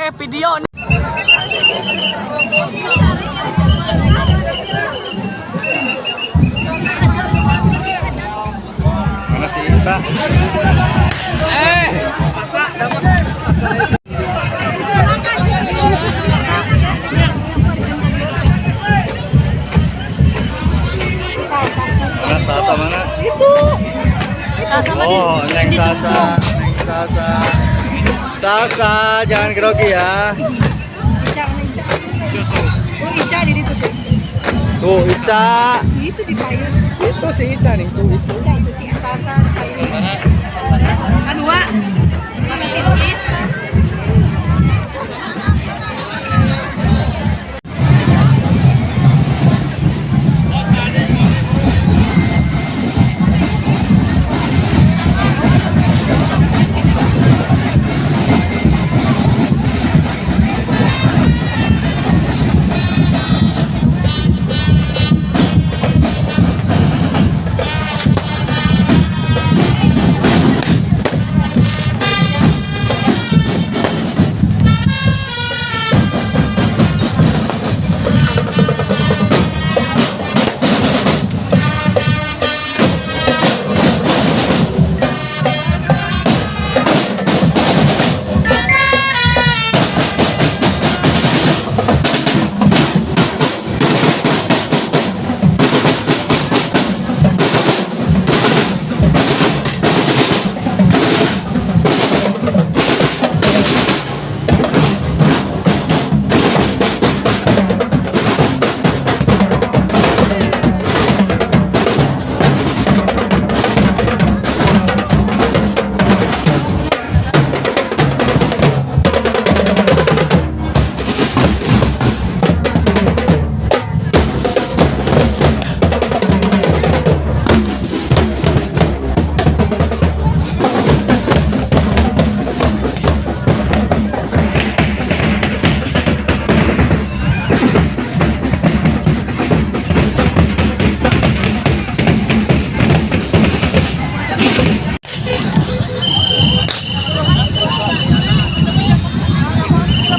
Video. Mana si Ita? Eh, Mana Sasa mana? Itu. Sasa. Oh, Neng Sasa, Neng Sasa. Sasa, jangan grogi ya. Ica, Ica. Oh, Ica di situ tuh. Tuh, Ica. Itu di payung. Itu si Ica nih, tuh itu. Ica itu si Sasa di payung. Kan dua.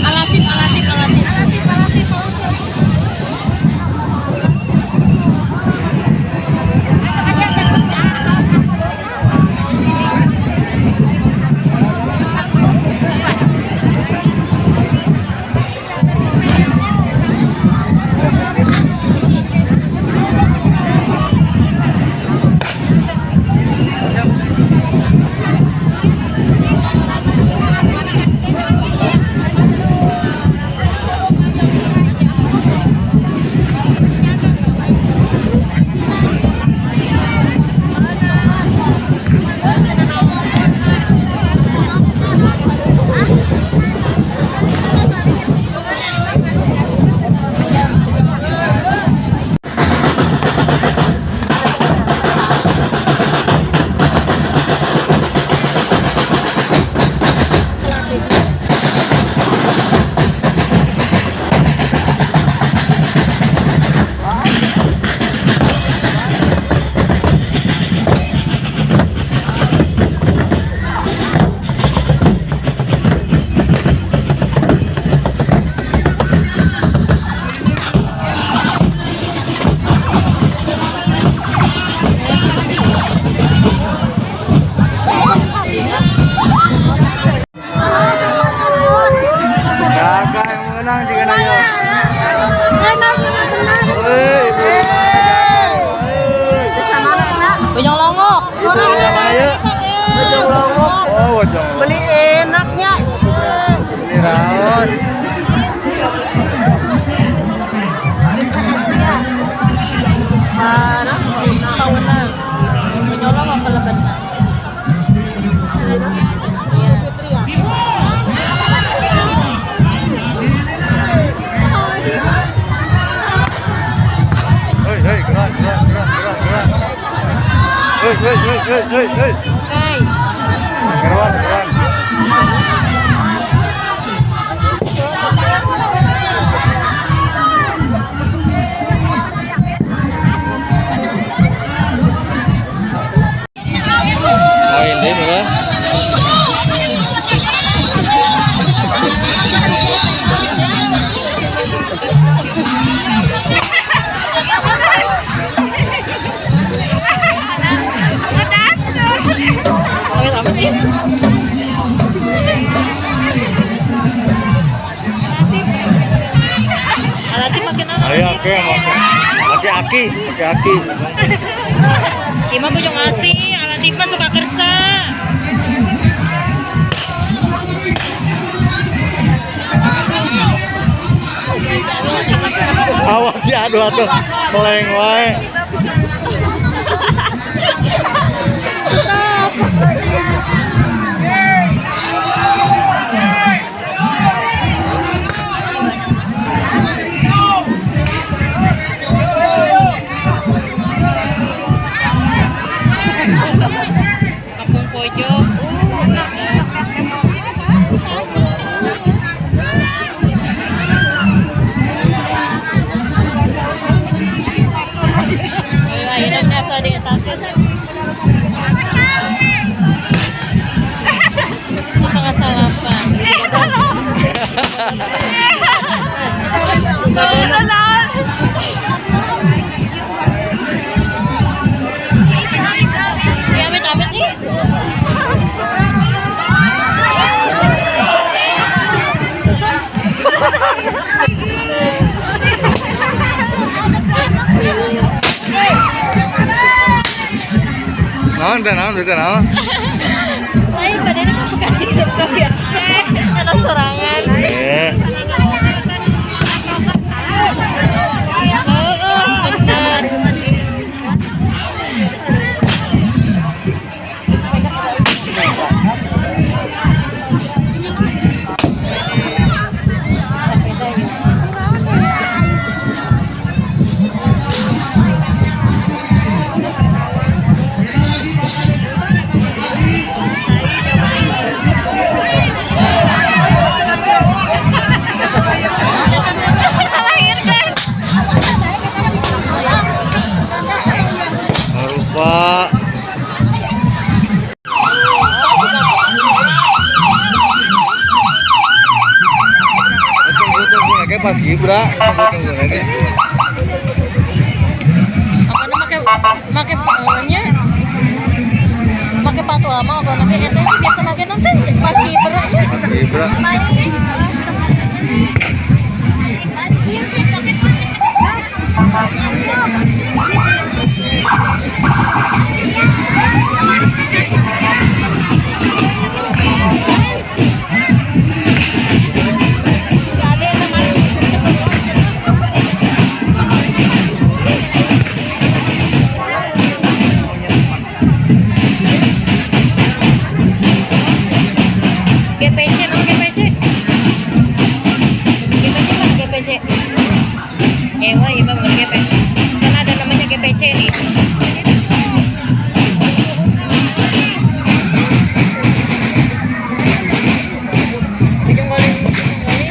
Alatif, alatif, alatif. Alatif, alatif, alatif. Gagal yang menang jika nayo. Menang, menang, menang. Hei, ibu. Desa mana eta? Bojong Longok. Ibu punya mana ya? Bojong Longok. Oh, Bojong. Beli enaknya. Beli raos. Mana? Kauna. Bojong Longok kelebatnya. Iya. Hei, hei, gerak, gerak, gerak, gerak, gerak. Hei, hei, hei, hei, hei, hei. Oke. Gerak, gerak. Oh, ini bener. Aki, pakai aki. Ima bojong asih, alat mah suka kersa. Awas ya, aduh atuh. Meleng wae. Stop. Kampung Pojok. Ayeuna asa dietakeun. 7:30. Ya amit-amit nih. Naon teh naon teh naon? Lain pada ini bukan biasa. Anak sorangan. Oh, benar. Rupa. Tunggu lagi pas Gibra. Tunggu lagi. Apa namanya make make make patu ama apa make eta biasa nage nanti pas Gibra ya. Pas Gibra. GPC no GPC. GPC mana GPC? Wah, iya bukan GPC. Karena ada namanya GPC nih. Ujung Galing, Ujung Galing.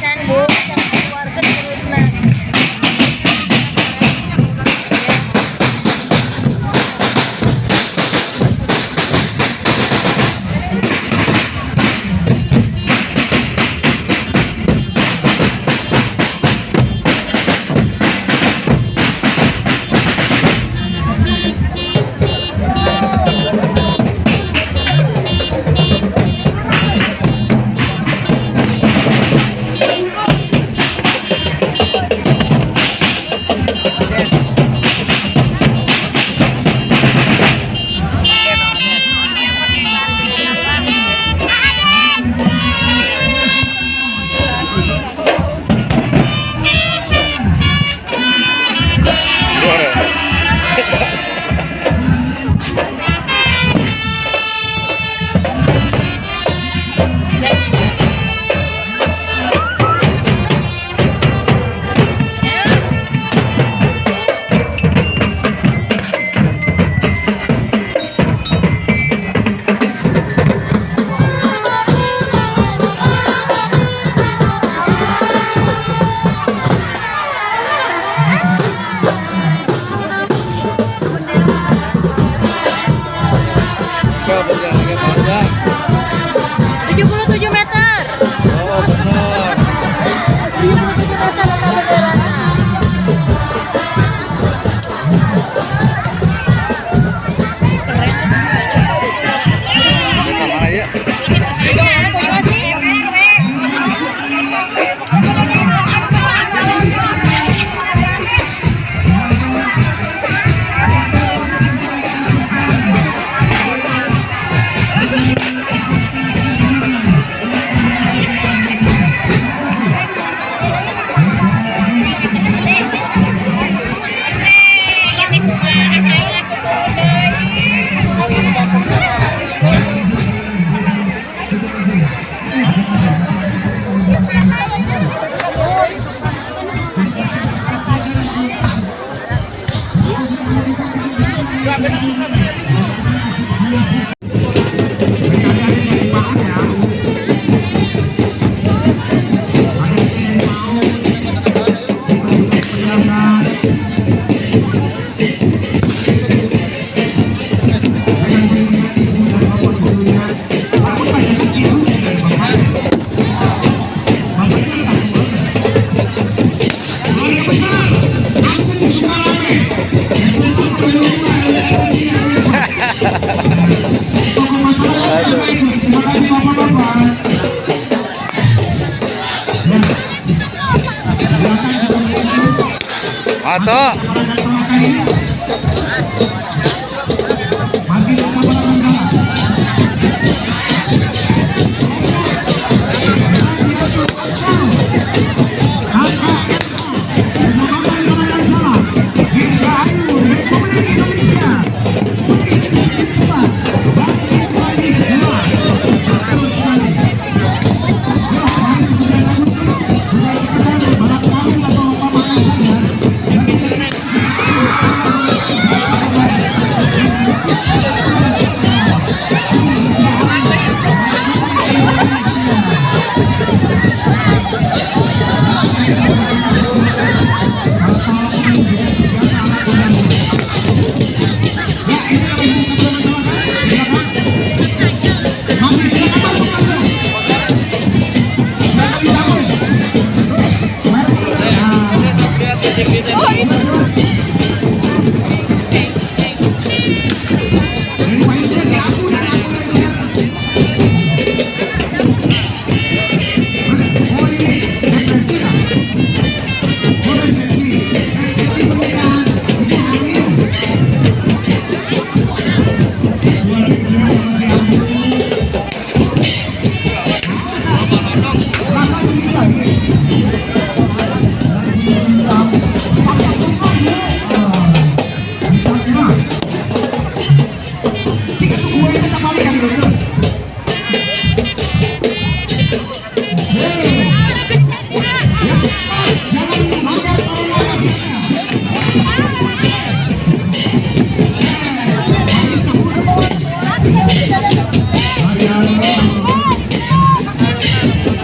Can bu, can keluarkan terusna. Kau berjalan panjang. 77 meter. Oh, benar. 77 meter apa benderanya? Keren. Bisa mana ya? Mana punya sih? Ato.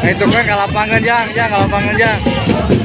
Itu kan ke lapangan jang, jang ke lapangan jang.